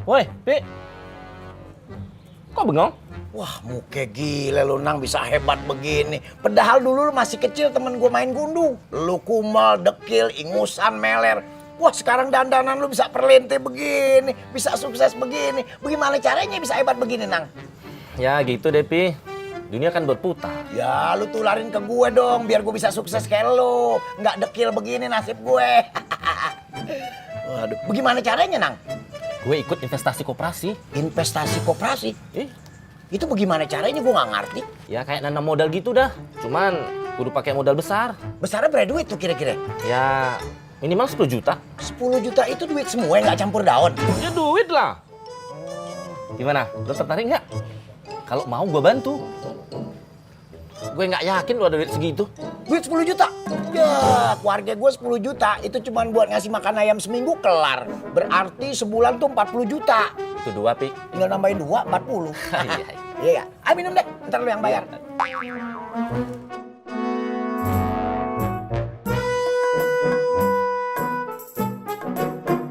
Woi, Pi. Kok bengong? Wah, muka gila lu Nang bisa hebat begini. Padahal dulu lu masih kecil temen gue main gundu. Lu kumal, dekil, ingusan, meler. Wah, sekarang dandanan lu bisa perlente begini, bisa sukses begini. Bagaimana caranya bisa hebat begini, Nang? Ya gitu deh, Pi. Dunia kan berputar. Ya, lu tularin ke gue dong, biar gue bisa sukses kayak lu. Nggak dekil begini nasib gue. Waduh, bagaimana caranya, Nang? Gue ikut investasi koperasi. Investasi koperasi? Eh, Itu bagaimana caranya gue nggak ngerti. ya kayak nanam modal gitu dah. Cuman kudu pakai modal besar. Besarnya berapa duit tuh kira-kira? Ya minimal 10 juta. 10 juta itu duit semua yang nggak campur daun. Ya duit lah. Gimana? Lo tertarik nggak? Kalau mau gue bantu. Gue nggak yakin lo ada duit segitu. Duit 10 juta? Ya, keluarga gue 10 juta. Itu cuma buat ngasih makan ayam seminggu kelar. Berarti sebulan tuh 40 juta. Itu 2, Pi. Tinggal nambahin 2, 40. Iya. Iya, minum deh. Ntar lu yang bayar.